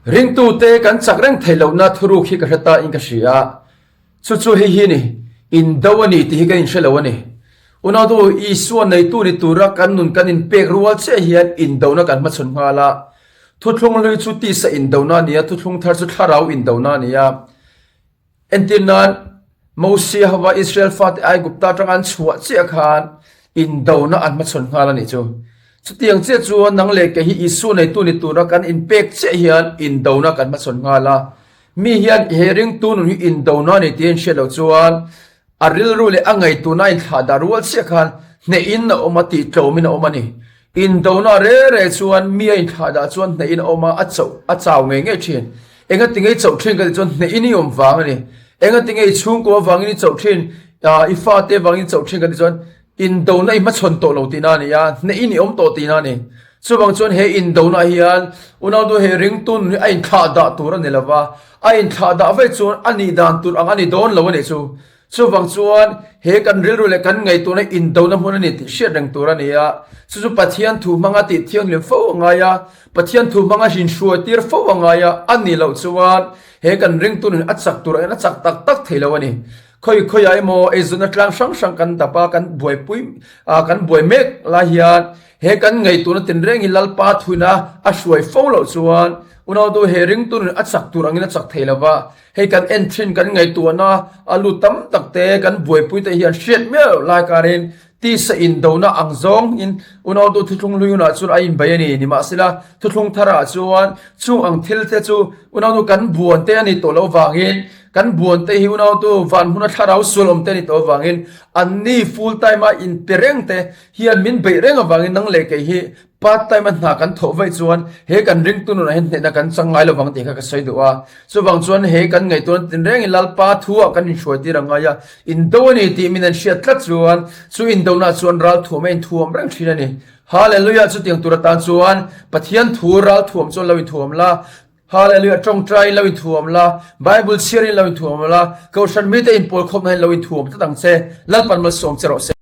Ringtute kan chak reng theih lohna thuruk hi ka hre ta in ka hria a, chu chu hei hi a ni, indo a ni tih hi kan inhre lo a ni. Unautu Isua neitu ni tura kan nun kan inpek rual chiah hian indona kan hmachhawn nghal a. Thuthlung hlui chu tisa indona a ni a, thuthlung thar chu thlarau indona a ni a. Entir nan, Mosia hova Israel fate Aigupta atanga an chhuah chiah khan indona an hmachhawn nghal a nih chu. Chutiang chiah chuan nang leh kei hi Isua neitu ni tura kan inpek chiah hian indona kan hmachhawn nghal a. Mi hian he ringtu nun hi indona a ni tih a inhriat loh chuan a rilru leh a ngaihtuahna a inthlah dah rual chiah khan hnehin a awm a, tihtlawmin a awm a ni. Indona re re chuan mi a inthlah dah chuan hnehin a awm a, a chauh a chau ngei ngei thin. Enga tinge i chauh thin ka tih chuan hnehin i awm vang a ni. Enga tinge i chhungkua avangin i chauh thin, i fate avangin i chauh thin ka tih chuan indona i hmachhawn tawh lo tihna a ni a, hnehin i awm tawh tihna a ni. Chuvang chuan he indona hian unautu he ringtu nun hi a inthlah dah tur a ni lo va, a inthlah dah vaih chuan a nih dan tur ang a ni dawn lo a nih chu. Chuvang chuan he kan rilru leh kan ngaihtuahna indona hmun a ni tih hriat reng tur a ni a, chu chu Pathian thu hmanga tih thianghlim fo a ngai a, Pathian thu hmanga hrinhruai tir fo a ngai a, a nih loh chuan he kan ringtu nun a chak tur angin a chak tak tak thei lo a ni. Khawi khawiah emaw eizawnna tlang hrang hrang kan dap a, kan buaipui a, kan buai mek lai hian he kan ngaihtuahna tinreng hi Lalpa thuina a hruai fo loh chuan unautu he ringtu nun a chak tur angin a chak thei lo va, Hei kan en thin kan ngaihtuahna a lut tam tak te kan buaipui te hian hriat miah loh lai karin tisa indona ang zawng in unautu thuthlung hlui hunah chuan a inbei a ni. Nimahsela thuthlung tharah chuan chung ang thil te chu unautu kan buan te a ni tawh loh vangin kan buan te hi unautu van hmuna thlarau sual awm te a ni tawh avangin anni full time a inpe reng te hian min beih reng avangin nang leh kei hi Part time a hna kan thawh vaih chuan he kan ringtu nunah hian hnehna kan chang ngai lovang tih kha ka sawi duh a. Chuvang chuan he kan ngaihtuahna tinrengin Lalpa thu ah kan inhruai tir a ngai a, indo a ni tih min an hriat tlat chuan chu indona chuan ral thuam a inthuam reng thin a ni. Hallelujah Chutiang tur atan chuan Pathian thu ral thuam chuan lo inthuam la, Hallelujah Tawngtai in lo inthuam la, Bible chhiar in lo inthuam la, Kohhran mite inpawlkhawmna hian lo inthuam tlat ang che, Lalpan malsawm che rawh se.